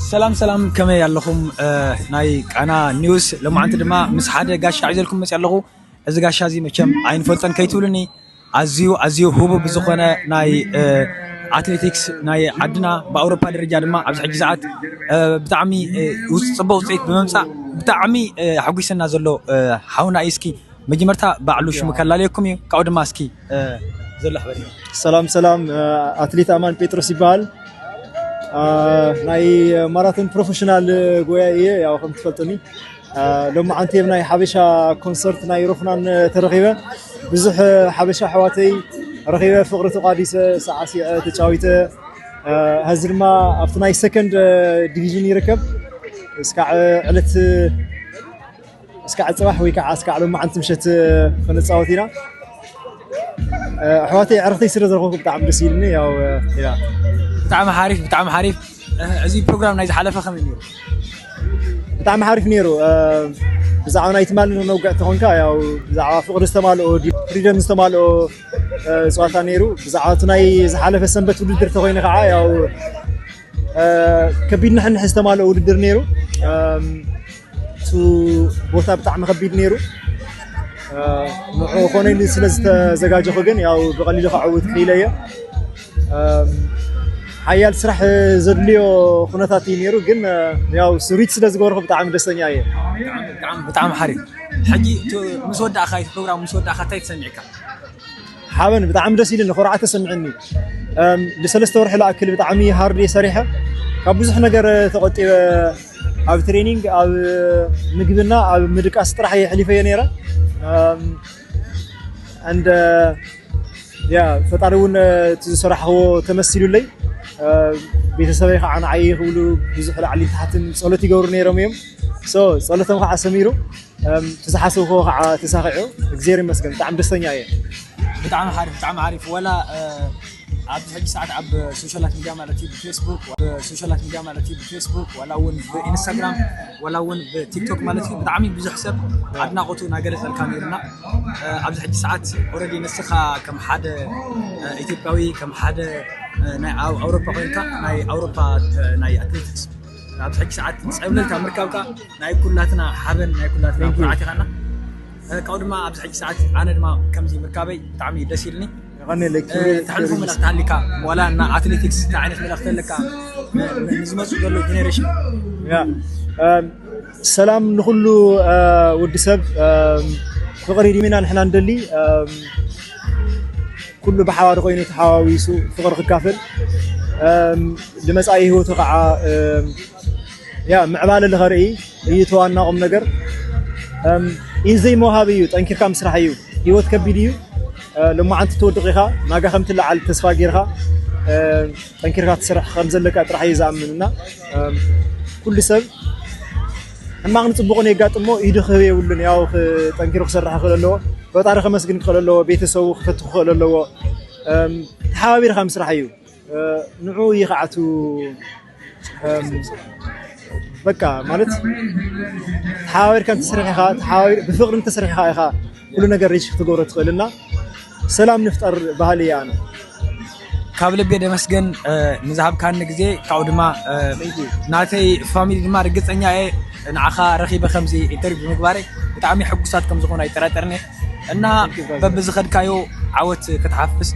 ሰላም ሰላም፣ ከመይ ኣለኹም? እ፣ ናይ ቃና ኒውስ። ሎማዓንቲ ድማ ምስ ሓደ ጋሻ ሒዘልኩም መፅእ ኣለኹ። እዚ ጋሻ እዚ መቸም ኣይንፈልጦን ከይትብሉኒ፣ ኣዝዩ ኣዝዩ ህቡብ ዝኾነ ናይ፣ እ፣ ኣትሌቲክስ ናይ ዓድና፣ ብኣውሮፓ ደረጃ ድማ ኣብዚ ሕጂ ሰዓት፣ እ፣ ብጣዕሚ፣ እ፣ ውፅ-፣ ፅቡቅ ውፅኢት ብምምፃእ ብጣዕሚ፣ እ፣ ሓጒሰና ዘሎ፣ እ፣ ሓውና እዩ። እስኪ መጀመርታ ባዕሉ ሽሙ ከላለየኩም እዩ፣ ካብኡ ድማ እስኪ፣ እ፣ ዘሎ ሓበሬታ። ሰላም ሰላም፣ እ፣ ኣትሌት ኣማን ጴጥሮስ ይበሃል። እ፣ ናይ ማራቶን ፕሮፌሽናል ጎያ እየ፣ ያው ከም ትፈልጡኒ። እ፣ ሎማዓንቲ ኣብ ናይ ሓበሻ ኮንሰርት ናይ ሮፍናን ተረኺበ፣ ብዙሕ ሓበሻ ኣሕዋተይ ረኺበ፣ ፍቕሪ ተቋዲሰ፣ ሳዕሲዐ፣ ተጫዊተ። እ፣ ሀዚ ድማ ኣብቲ ናይ ሰከንድ ዲቪዥን ይርከብ። እስካዕ ዕለት እስካዕ ፅባሕ ወይ ከዓ እስካዕ ሎማዓንቲ ምሸት ክንፃወት ኢና። ኣሕዋተይ፣ ዕረፍተይ ስለ ዝረኸብኩ ብጣዕሚ ደስ ኢልኒ። ያው ኢና። ብጣዕሚ ሓሪፍ፣ ብጣዕሚ ሓሪፍ። እዚ ፕሮግራም ናይ ዝሓለፈ ከመይ ነይሩ? ብጣዕሚ ሓሪፍ ነይሩ። ብዛዕባ ናይ ትማሊ ነውግዕ ተኾንካ፣ ያው ብዛዕባ ፍቕሪ ዝተማልኦ፣ ፍሪደም ዝተማልኦ ፀዋታ ነይሩ። ብዛዕባ እቲ ናይ ዝሓለፈ ሰንበት ውድድር ተኾይኑ ከዓ፣ ያው ከቢድ ንሕንሕ ዝተማልኦ ውድድር ነይሩ። እም፣ እቲ ቦታ ብጣዕሚ ከቢድ ነይሩ። እ፣ ንዕኡ ኮነ ኢሉ ስለ ዝተዘጋጀኹ ግን ያው ብቐሊሉ ከዕውት ክኢለ እየ። እም፣ ሓያል ስራሕ ዘድልዮ ኩነታት እዩ ነይሩ፣ ግን፣ እ፣ ያው ስሪት ስለ ዝገበርኩ ብጣዕሚ ደስተኛ እየ። ብጣዕሚ፣ ብጣዕሚ ሓሪፍ። ሕጂ እቲ ምስ ወዳእካ፣ እቲ ፕሮግራም ምስ ወዳእካ እንታይ ተሰሚዕካ? ሓበን ብጣዕሚ ደስ ኢሉኒ፣ ኮርዓት ተሰምዐኒ። እም፣ ንሰለስተ ወርሒ ዝኣክል ብጣዕሚ ሃርድ እየ ሰሪሐ። ካብ ብዙሕ ነገር ተቆጢበ፣ ኣብ ትሬኒንግ፣ ኣብ ምግብና ኣብ ምድቃስ ጥራሕ እየ ኣሕሊፈዮ ነይረ። እም፣ and፣ ያ፣ ፈጣሪ እውን እቲ ዝሰራሕክዎ ተመሲሉለይ። እ፣ ቤተሰበይ ከዓ ንዓይ ክብሉ ብዙሕ ላዕሊ ታሕትን ጸሎት ይገብሩ ነይሮም እዮም። ሶ፣ ጸሎቶም ከዓ ሰሚሩ። እም፣ እቲ ዝሓሰብክዎ ከዓ ተሳኺዑ፣ እግዚኣብሔር ይመስገን፣ ብጣዕሚ ደስተኛ እየ። ብጣዕሚ ሓሪፍ፣ ብጣዕሚ ሓሪፍ። ዋላ፣ እ፣ ኣብዚ ሕጂ ሰዓት ኣብ ሶሻላት ሚድያ ማለት እዩ፣ ብፌስቡክ፣ ብሶሻላት ሚድያ ማለት እዩ፣ ብፌስቡክ፣ ዋላ እውን ብኢንስታግራም፣ ዋላ እውን ብቲክቶክ ማለት እዩ፣ ብጣዕሚ ብዙሕ ሰብ ኣድናቆቱ እናገለጸልካ ነይሩና። እ፣ ኣብዚ ሕጂ ሰዓት ኦልሬዲ ንስኻ ከም ሓደ፣ እ፣ ኢትዮጵያዊ፣ ከም ሓደ፣ እ፣ ናይ ኣው-፣ ኣውሮፓ ኮይንካ፣ ናይ ኣውሮፓ፣ እ፣ ናይ ኣትሌቲክስ ኣብዚ ሕጂ ሰዓት ጸብለልታ ምርካብካ ናይ ኩላትና ሓበን፣ ናይ ኩላትና ኩርዓት ኢኻና። እ፣ ካብኡ ድማ ኣብዚ ሕጂ ሰዓት ኣነ ድማ ከምዚ ምርካበይ ብጣዕሚ ደስ ኢልኒ። የቐንየለይ፣ እ፣ ክብሪ፣ ተሕልፎ ክብሪ መልእኽቲ ሃሊካ፣ ዋላ እና ኣትሌቲክስ እንታይ ዓይነት መልእኽቲ ኣለካ? ን-፣ ንዝመፁ ዘሎ ጀኔሬሽን። ያ፣ እም፣ ሰላም ንኹሉ፣ እ፣ ወዲ ሰብ፣ እም፣ ፍቕሪ ድዩ ኢና ንሕና ንደሊ፣ እም፣ ኩሉ ብሓባር ኮይኑ ተሓዋዊሱ ፍቕሪ ክካፈል፣ እም፣ ንመጻኢ ህይወቱ ከዓ፣ እም፣ ያ ምዕባለ ንኸርኢ እዩ እቲ ዋና ቁም ነገር። እም፣ ኢድ ዘይምውሃብ እዩ፣ ጠንኪርካ ምስራሕ እዩ። ህይወት ከቢድ እዩ። እ፣ ሎማዓንቲ ትወድቕ ኢኻ፣ ናጋ ከም ትለዓል ተስፋ ጌርካ፣ እ፣ ጠንኪርካ ትሰርሕ ከም ዘለካ ጥራሕ እዩ ዝኣምን እና፣ እም፣ ኩሉ ሰብ ሕማቕን ጽቡቕን የጋጥሞ ኢዱ ክህብ የብሉን። ያው ክ-፣ ጠንኪሩ ክሰርሕ ክኽእል ኣለዎ። ፈጣሪ ከመስግን ክኽእል ኣለዎ። ቤተሰቡ ክፈቱ ክኽእል ኣለዎ። እም፣ ተሓባቢርካ ምስራሕ እዩ። እ፣ ንዑ እዩ ከዓቱ፣ እም፣ በቃ ማለት ተሓባቢርካ እንተሰሪሕኻ፣ ተሓባቢር-፣ ብፍቕሪ እንተሰሪሕኻ ኢኻ ኩሉ ነገር ሪች ክትገብሮ ትኽእል እና ሰላም ንፍጠር ባህሊ እየ ኣነ። ካብ ልቤ ደመስገን፣ እ፣ ንዝሃብካኒ ግዜ፣ ካብኡ ድማ፣ እ፣ ናተይ ፋሚሊ ድማ ርግጸኛ እየ ንዓኻ ረኺበ ከምዚ ኢንተርቪው ብምግባረይ ብጣዕሚ ሕጉሳት ከም ዝኾኑ ኣይጠራጠርን እየ። እና በብዝኸድካዮ ዓወት ክትሓፍስ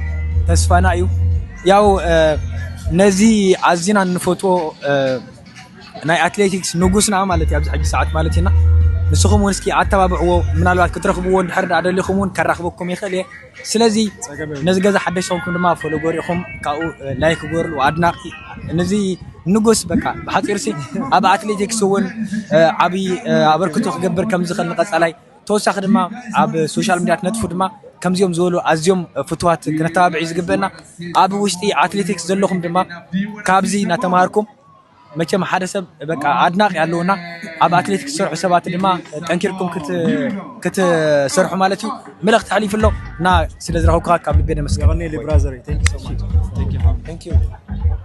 ተስፋና እዩ። ያው፣ እ፣ ነዚ ኣዚና እንፈትዎ፣ እ፣ ናይ ኣትሌቲክስ ንጉስና ማለት እዩ ኣብዚ ሕጂ ሰዓት ማለት ኢና። ንስኹም እውን እስኪ ኣተባብዕዎ፣ ምናልባት ክትረኽብዎ እንድሕር ደኣ ደሊኹም እውን ከራኽበኩም ይኽእል እየ። ስለዚ ጸገም የብሉን። ነዚ ገዛ ሓደሽ ዝኾንኩም ድማ ፎሎ ገሪኹም ካብኡ፣ እ፣ ላይክ ገርሉ ኣድናቂ ነዚ ንጉስ በቃ ብሓጺርሲ ኣብ ኣትሌቲክስ እውን፣ እ፣ ዓቢ፣ እ፣ ኣበርክቶ ክገብር ከም ዝኽእል ንቐጻላይ ተወሳኺ ድማ ኣብ ሶሻል ሚድያ ትነጥፉ ድማ ከምዚኦም ዝበሉ ኣዝዮም ፍቱዋት ክነተባብዕ እዩ ዝግበአና። ኣብ ውሽጢ ኣትሌቲክስ ዘለኹም ድማ ካብዚ እናተምሃርኩም መቸም ሓደ ሰብ በቃ ኣድናቂ ኣለውና ኣብ ኣትሌቲክስ ዝሰርሑ ሰባት ድማ ጠንኪርኩም ክት-፣ ክትሰርሑ ማለት እዩ። መልእኽቲ ተሕሊፉ ኣሎ እና ስለ ዝረኸብኩኻ ካብ ልቤ ነመስግን። የቐንየለይ ብራዘር፣ thank you so much። Thank you። Thank you።